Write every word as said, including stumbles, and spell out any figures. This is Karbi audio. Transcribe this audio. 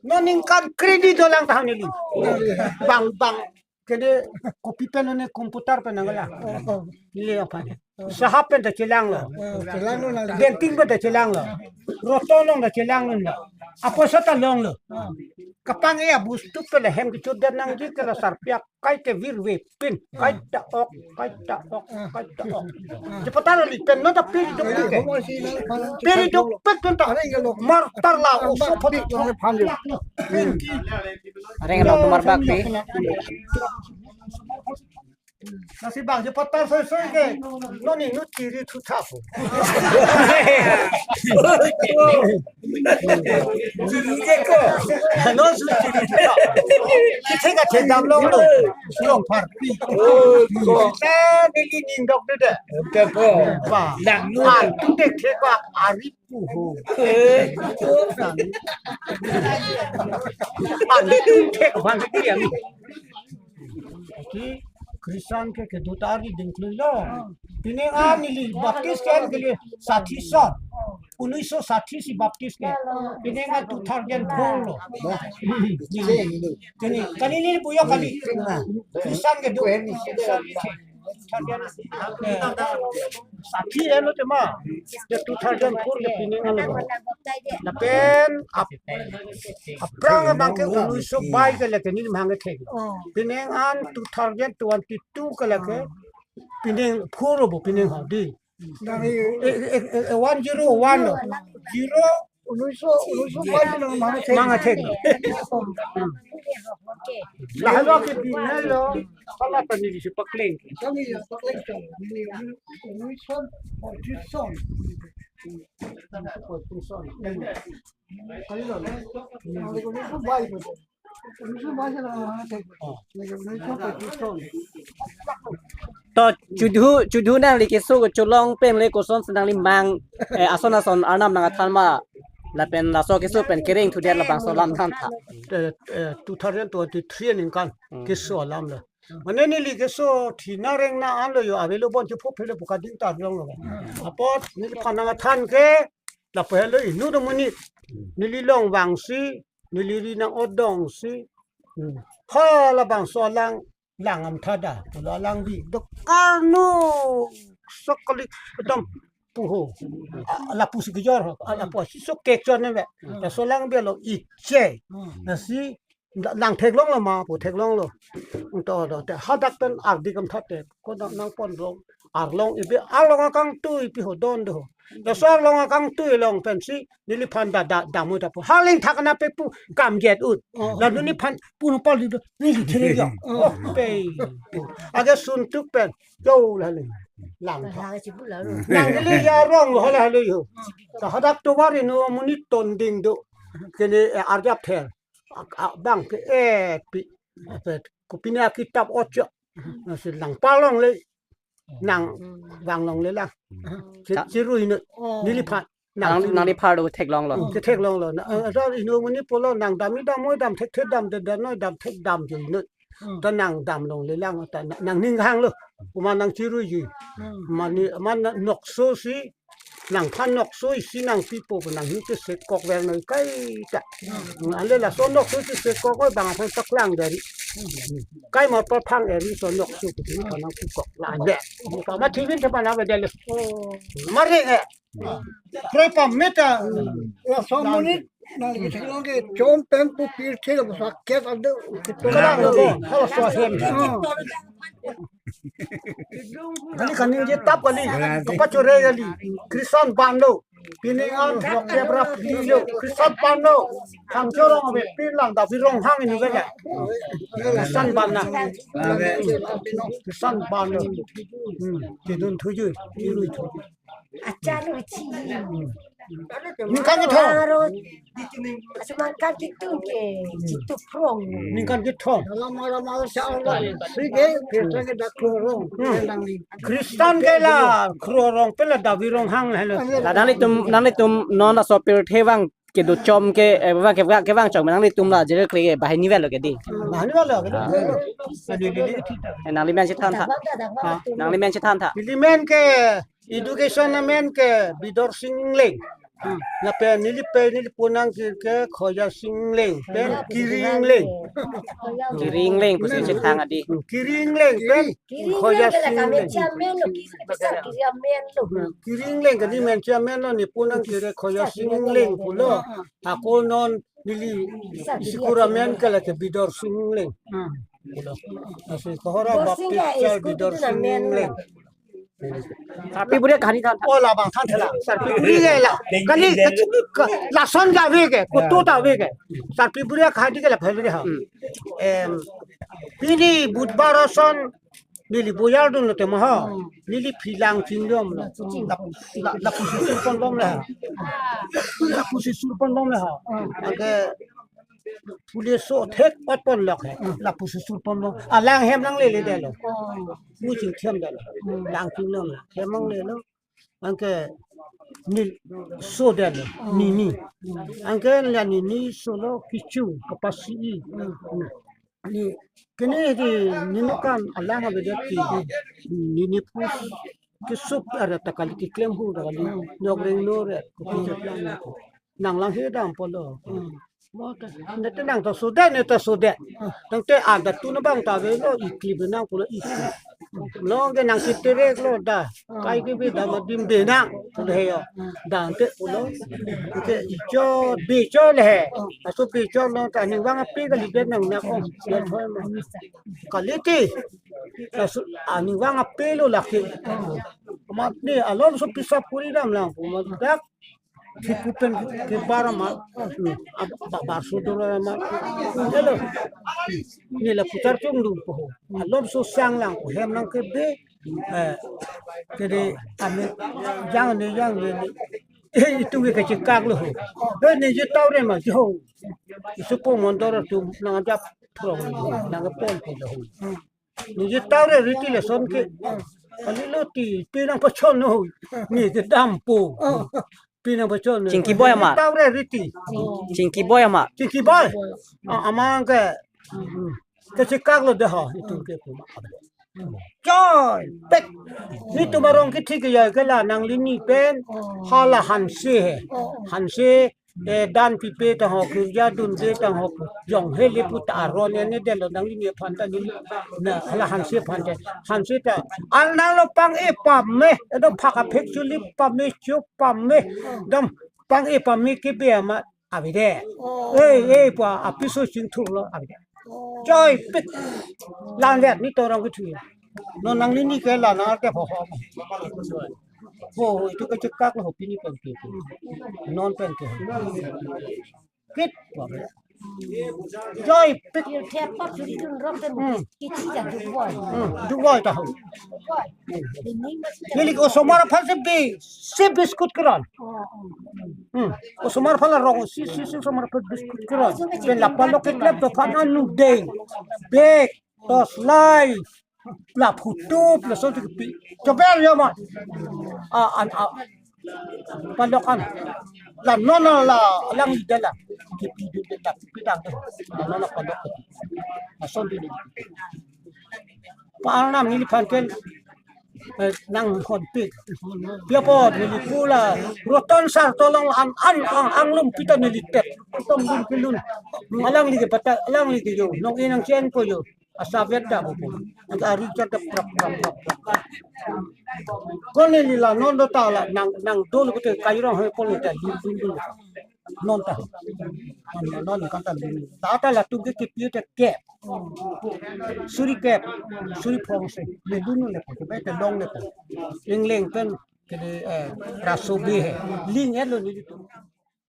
Non ningkan kre-di dolang tahun neli. Bang bang kede kopi pen ne computer pen nanglang. Neli apa ne? Sahap pen ta chelanglo. Chelanglo nang. Genting pen ta chelanglo. Roto along ta chelanglo. Aposo ta longlo. Kapang e abus tuk pen hem kechut dan nangji ke la sarpiak kai ke virve pin. Kai ta ok, kai ta ok, kai ta ok. Jepatara li pen non ta peri dok pin ke. Peri dok pin pen ta. Mortar la oso podi. Pin ki. Areng lo tumar bak pi. Nasi bang je patar soi soi ke. Noni nu chiri thu tha po. Chiri je ko. No su chiri thu tha. Kithe ka the dam long lo. Long phar pi. Oh, ko. Ta neli ning dok de de. Te po. Ba. Dam nu. An tu de the ba ari pu ho. Eh. An tu de ban de ya. Ki Christian ke kedo ta ari dingklui lo. Pining an neli Baptist ke kali sathi son. Unniso sathi si Baptist ke. Pining an two thousand four lo. Kali, kali neli puyo kali. Christian kedo. Sathi elo tema. Ya two thousand four ke pining an lo. Lapen ap-, aphrang abang ke unniso bai ke lake neli mang ke thek. Pining an two thousand twenty-two ke lake pining four bo pining hadi. Dari Eh, eh, eh, eh, one zero one lo. Zero unniso, unniso bai ke nang mang ke thek. Mang ke thek. Lahelo ke pining lo. Kala tani di si pakleng. Kami ya pakleng to. Ini unniso forty son. Forty son. Kali lo. Unniso bai ko. Unniso bai ke nang mang ke thek. Unniso forty son. To chudhu, chudhu nangli keso kecholong pen le kosonsi nangli mang, eh, ason ason arnam nangkethan ma lapen laso keso pen kereng thudet labangso alam than tha. Eh, eh, two thousand twenty-three aningkan Hmm. keso alam lo. Mane neli keso thina rengna an lo yo avelo bon chepho phele buka ding tar long lo. Apot neliphan nangkethan ke lapu helo inut amonit neli long vangsi neli ri nang-odongsi. Hmm. Ha labangso alang lang am thada. Pulo alang bi. Dok karno. Sok kali. Dam puho. Ah, lapu si kejor ho. Ah, lapu si sok kek chon ne be. Hmm. Laso alang bi lo iche. Hmm. Lasi la-, lang theklong lo ma pu theklong lo. Unto do te hadak pen ardi kam thate. Ko nang, nangpon long. Arlong ibe arlong akangtui pi ho don do. Laso arlong akangtui along pensi neliphan da, da, damu da pu. Haling thak na pe pu kam jet ut. Oh. Lalu nephan pun pal di do. Ni di thiri jo. Oh. Oh, pe. Age sun tuk pen. Jo la le. Lang tha. Lang le ya rong lo la le yo. Ta hadak tovar inut amonit ton ding do. Kene, eh, arjap ther. Ak-, ak-, bang ke, eh, pi. Apet. Kopine akitap ocho. Nasi lang palong le. Nang vang long le lang. Che-, Ta- cherui no. Oh. Neliphan. Nang, nang, nang di phar do theklong lo. Hmm, ketheklong lo. Na, eh, asar inut amonit pulo nang dam-i dam-oi dam thek thek dam de dam noi dam thek dam je inut. Hmm. Ta nang dam long le lang ta na-, nangning hang lo. Kuma nang cherui ji. Hmm. Mane, man na nokso si nangphan nokso isi nangpipo nangning ke se kok ver noi kai ta. Hmm. Ale laso nokso si se kok oi bang aphan paklang dari. Hmm. Kai mar paphang eri so nokso ke nangpi kok la de. Ka ma thivin te pana ve de le. Oh. Mari ke. Kroi pameta. Laso amonit nang kithek long ke chom pen pu pirthe lo sa ket ado. Kalang lo. Halaso ahem. Oh. Kali kaningje tap kali. Kapachore kali. Christian bando. Pining an lok kebra pili lo. Christian bando. Khangchorong ave pin lang Davi Ronghang inut ke. Christian bando. Christian bando. Hmm. Kedun thuju. Irui thu. Achalu chi. Ningkan kethom. Aro, asumangkan kitung ke, kitu prong. Ningkan kethom. Dalam malam malam sa Allah. Sige, Christian ke dak krorong. Hmm. Christian ke la krorong pe la Davi Ronghang helo. La nanglitum, nanglitum non laso pirthe vang kedo chom ke, eh, vang ke, vang ke vang chom nanglitum la jere kre ke bahini velo ke di. Bahini velo ke di. Ah. Adi, adi, adi, adi. Eh, nangli men chethan tha. Ha? Nangli men chethan tha. Neli men ke education amen ke Bidor Sing Engleng. Hmm. Lapen neli pei neli phu nangkir ke Khoja Sing Engleng pen Kiri Engleng. Kiri Engleng pusi chethang adi. Hmm, Kiri Engleng pen Khoja Sing Engleng. Kiri Engleng kali men chairman lo, ne phu nangkir ke Khoja Sing Engleng pulo. Ako non neli isi kur amen ke lake Bidor Sing Engleng. Hmm. Lasi Kohora Baptist Church Bidor Sing Engleng. Sarpi buri kahani than. Oh, labang than thela. Sarpi buri ke la. Kali ke, ke, lason ke ave ke, kutu ta ave ke. Sarpi buri kahani ke la phel ha. Hmm. Em, pini Budbar ason neli boyar dun lo tema ha. Neli phi lang chinglom lo. La, la, lapusi sur ponlom le ha. Lapusi sur ponlom le ha. Anke pule so thek ot ponlok he. Lapusi sur ponlom. Alang hem nangleledetlo. Mu chingthem detlo. Lang chinglom la. Hem nanglelo. Anke neli so detlo. Nini. Anke la nini solo kecho kapasi-i. Ni kene di nini kan alang avedet ti. Nini phu kesup ara ta kali keklem hu ta kali. Nok reng no re. Kopi jat lang. Nang lang he dam pulo. Hmm. Mo ta, ne te nang ta sodet, ne ta sodet. Hmm. Tangte ada tu na bang ta avelo, ikli benang pulo ikli. Lo ke nang kiterek lo da. Hmm. Kai ke be da ma dim benang pulo he yo. Hmm. Dante pulo. Ke icho becho le he. Hmm. Aso becho lo ta ning vang ape kali benang na ong. Ya thoi ma. Kali ti. Aso ani vang ape lo lake. Amat ni alom so pisa puri dam lang. Amat dak Thiku pen kebar amat. Hmm. Ab-, ba-, bar sudor amat. Hello. Neli la putar chungdun po. Alom so sang lang po. Hem nangkebe. Eh, kede ame jang ne jang ne. Eh, itum ke kachekak lo ho. Eh, ne je tau re ma je ho. Isu po mondor tu nang ajap prong. Nangpon po lo ho. Neli tau re riti lason ke. Kali lo ti, pi nangpachon noi. Neli kedam po. Pi nangpachon noi. Chingki boy ama. Neli tau re riti. Chingki boy ama. Chingki boy. Ah, amang ke. Hmm. Kachekak lo de ha, itum ke pu. Choi, pek. Netum arong kithi ke ya ke la nanglini pen. Hala Hanse he. Hanse eh, dan pipe ta ho, kirja dunde ta ho, jong he le pu ta aron ya ne detlo nanglini aphan ta neli. Na, hala Hanse aphan ta. Hanse ta. Al nang lo pang-e pame, edo phak aphek chuli pame, chu pame. Dam pang-e pame kebe ama avedet. Oh. Eh, eh, pu apiso chingthur lo avedet. Oh. Choi pik. Lang vet netum arong kithi. Non nanglini ke la nang ke ho ho. Ho, ho, itum kachekak lo ho pini pen ke. Non pen ke. Kit. Choi pik. Yo thep pap suri dun rok den. Hmm. Kithi ja duk boy. Hmm, duk boy ta ho. Duk boy. Neli ke osomar aphan si bi, si biscuit keron. Oh, oh. Hmm. Osomar aphan la rong, si, si, si osomar aphan biscuit keron. Pen la palok keklep do aphan anu deng. Bek, tos lai. La phutup, lason si kepi. Chobel yo ma. Ah, an, ah. Palok an. La non la, lang ida la. Kepi dun la, kepi dang. La non la palok. Lason si. Pa-arnam neliphan pen, eh, nanghonpik. Pi apot neli pu la Roton Sar tolong an, an, an, anglum pita neli tep. Tong dun kelun. Alangli ke bata, alangli ke yo. Nong inang chen ko yo. Asa vet da bo pu. Ang ari chat da prap, prap, prap, prap. Ko neli la non do ta la nang, nang dolo kute kairong he pol ta dun, dun, dun. Non ta. Non, non, non, kan ta dun. Ta ta latum ke kepi ta kep. Suri kep. Suri phong se. Medun le po, ke bete long le po. Engleng pen kede, eh, raso be he. Ling et lo nelitum.